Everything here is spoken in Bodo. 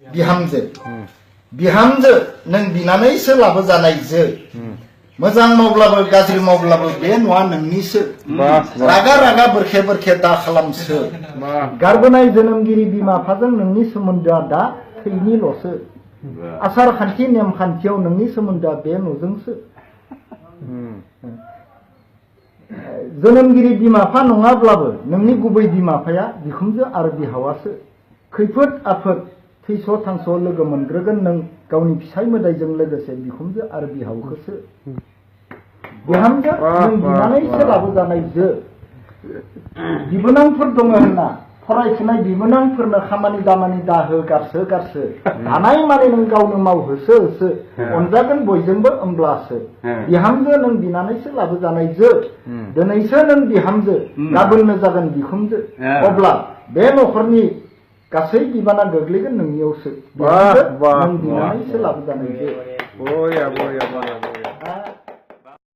बिहामजो बिहामजो नों बिनानैसो लाबोजानायजो मोजां मावब्लाबो गाज्रि मावब्लाबो बे न'आ नोंनिसो रागा रागा बोरखे बोरखे दा खालामसो गारबोनाय जोनोमगिरि बिमा बिफाजों नोंनि सोमोन्दोआ दा थैनिल'सो आसार खान्थि नेमखान्थियाव नोंनि सोमोन्दोआ बे न'जोंसो जोनोमगिरि बिमा बिफा नङाब्लाबो नोंनि गुबै बिमा बिफाया बिखुमजो आरो बिहावासो खैफोद आफोद थैस' थांस' लोगो मोनग्रोगोन नों गावनि फिसाय मोदायजों लोगोसे बिखुमजो आरो बिहावखौसो बिहामजो नों बिनानैसो लाबोजानायजो बिबोनांफोर दङ होनना फरायफुनाय बिबोनांफोरनो खामानि दामानि दाहो गारसो गारसो हानाय माने नों गावनो मावहोसो होसो अनजागोन बयजोंबो होमब्लासो बिहामजो नों बिनानैसो लाबोजानायजो दिनैसो नों बिहामजो गाबोननो जागोन बिखुमजो अब्ला बे न'खरनि गासै बिबाना गोग्लैगोन नोंनियावसो बिहामजो नों बिनानैसो लाबोजानायजो